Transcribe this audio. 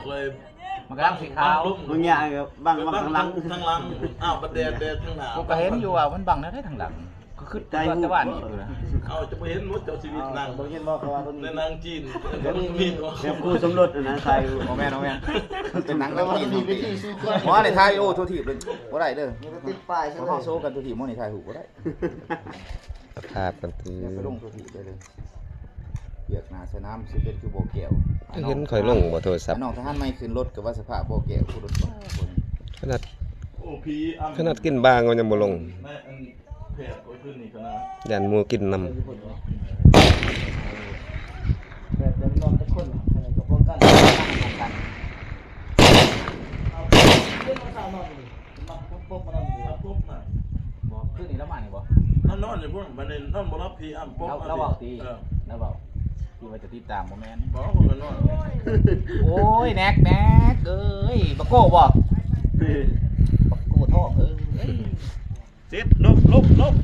ຂ້ອຍ ມັນກຳລັງຊິຂາວ ເບິ່ງຍາກ ບັງ ບັງທາງຫຼັງ ທາງຫຼັງ. ອ້າວ ບັດແດດ ແດດທາງໜ້າ ກໍເຫັນຢູ່ວ່າມັນບັງແນວໃດທາງຫຼັງ ກໍຄື ໃຈ ວ່າ ແຕ່ວ່ານີ້ພຸ້ນນະ. ເອົາ ຈະບໍ່ເຫັນໝົດ ເຈົ້າຊີວິດ ເອົາ ນາງ ບໍ່ເຫັນບໍ່ ເຂົາວ່າຕົວນີ້ ໃນນາງຈີນ ຕົວນີ້ມີ ມີ ແບບຄູ່ສົມລົດນະ ຖ່າຍຮູບ ບໍ່ແມ່ນ ບໍ່ແມ່ນ ເປັນໜັງຈີນ. ບໍ່ໄດ້ຖ່າຍວິດີໂອທົ່ວທີບເລີຍ ບໍ່ໄດ້ເດີ ນີ້ມັນຕິດປ້າຍຊະ ເຮົາໂຊກັນທົ່ວທີບ ໝໍນີ້ຖ່າຍຮູບບໍ່ໄດ້. ສະພາບກັນຄື ຢ່າໄປລົງໂທທີໄປເລີຍ ວຽກໜ້າສະໜາມສິເປັນຄືບໍ່ແກ້ວ. ເຫັນຂ້ອຍລົງບໍ່ໂທລະສັບ ນ້ອງທະຫານໃໝ່ຂຶ້ນລົດກໍວ່າສະພາບບໍ່ແກ້ວ ຜູ້ລົດ ຂະໜາດ ໂອ້ ຜີອຳ ຂະໜາດກິນບາງກໍຍັງບໍ່ລົງ ໃນອັນແຜບກໍຂຶ້ນນີ້ຂະໜາດ ຢ້ານໝູກິນນຳ. ແບບເດີມນອນຈັກຄົນ ໃຜກໍປ້ອງກັນ ເອົາ ເປັນມາເຊົ້ານອນຢູ່ນີ້ ມັກປົບໆມານອນຢູ່ນີ້ ມາປົບນະ. ບໍ່ ຄືນນີ້ລາວມານີ້ບໍ່? ລາວນອນຢູ່ພຸ້ນ ບັດນີ້ນອນບໍ່ຫຼັບ ຜີອຳປົບ ລາວ ລາວເວົ້າຕິ? ເອີ ລາວເວົ້າ ຄິດວ່າຈະຕິດຕາມ ບໍ່ແມ່ນ ບໍ່ ເພິ່ນກໍນອນ. ໂອ້ຍ ແນັກ ແນັກເອີຍ ບັກໂກ້ບໍ່? ບັກໂກ້ທອງເອີຍ ເສັດ ລົບ ລົບ ລົບ.